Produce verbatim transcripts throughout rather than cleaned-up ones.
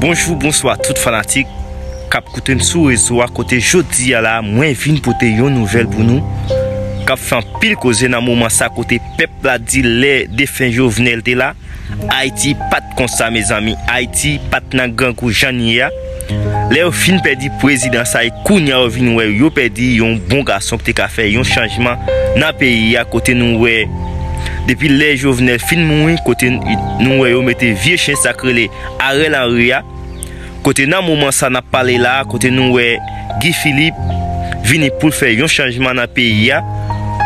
Bonjou, bonswa tout fanatik k ap koute m sou rezo a, kote jodi a la, mwen vin pote yon nouvèl pou nou k ap fè anpil koze nan moman sa, kote pèp la di lè defen Jovenel te la, Ayiti pa t konsa, mezanmi. Ayiti pa t nan grangou jan l ye a. Lè yo fin pèdi prezidan sa, e kounye a yo vin wè yo pèdi yon bon gason ki te ka fè yon chanjman nan peyi a, kote nou wè depi lè Jovenel fin mouri, kote nou wè yo mete vye chen sa k rele Ariel Henry a, kote nan moman sa n ap pale la, kote nou wè Guy Philippe vini pou l fè yon chanjman nan peyi a,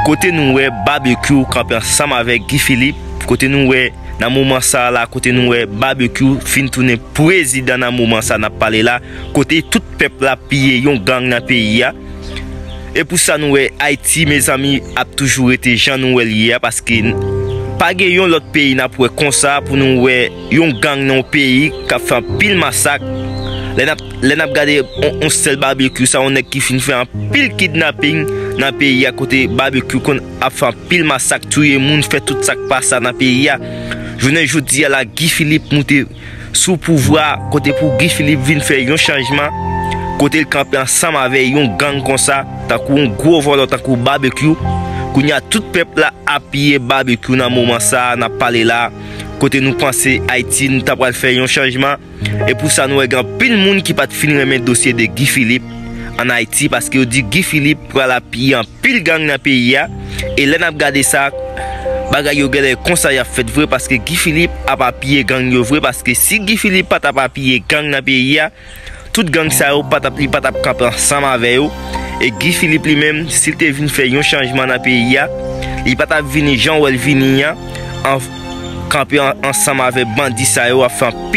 kote nou wè Babekyou kanpe ansanm avèk Guy Philippe, kote nou wè nan moman sa la, kote nou wè Babekyou fin tounen prezidan nan moman sa n ap pale la, kote tout pèp la piye yon gang nan peyi a. E pou sa nou wè Ayiti, mezanmi, ap toujou rete jan nou wè l ye a, paske n- pa gen yon lòt peyi n ap wè konsa pou nou wè yon gang nan yon peyi k ap fè anpil masak. Lè n ap, lè n ap gade on, on sèl Babekyou sa, yon nèg ki fin fè anpil kidnaping nan peyi a, kote Babekyou konn ap fè anpil masak, touye moun, fè tout sa k pa sa nan peyi a. Jounen jodi a la, Guy Philippe moute sou pouvwa, kote pou Guy Philippe vin fè yon chanjman, kote l kanpe ansanm avè yon gang konsa, tankou yon gwo vòlò, tankou Babekyou. Kounye a, tout pèp la apiye Babekyou nan moman sa a n ap pale la, kote nou panse Ayiti, nou ta pral fè yon chanjman. E pou sa, nou wè gen anpil moun ki pa t fin renmen dosye de Guy Philippe ann Ayiti, paske yo di Guy Philippe pral apiye anpil gang nan peyi a. E lè n ap gade sa, bagay yo genlè konsa y ap fèt vre, paske Guy Philippe ap apiye gang yo vre, paske si Guy Philippe pa t ap apiye gang nan peyi a, tout gang sa yo pa t ap, li pa t ap kanpe ansanm avè yo. E Guy Philippe li menm, si l te vin fè yon chanjman nan peyi a, li pa t ap vini jan w wè l vini an, an kanpe an- ansanm avè bandi sa yo ap fè anpil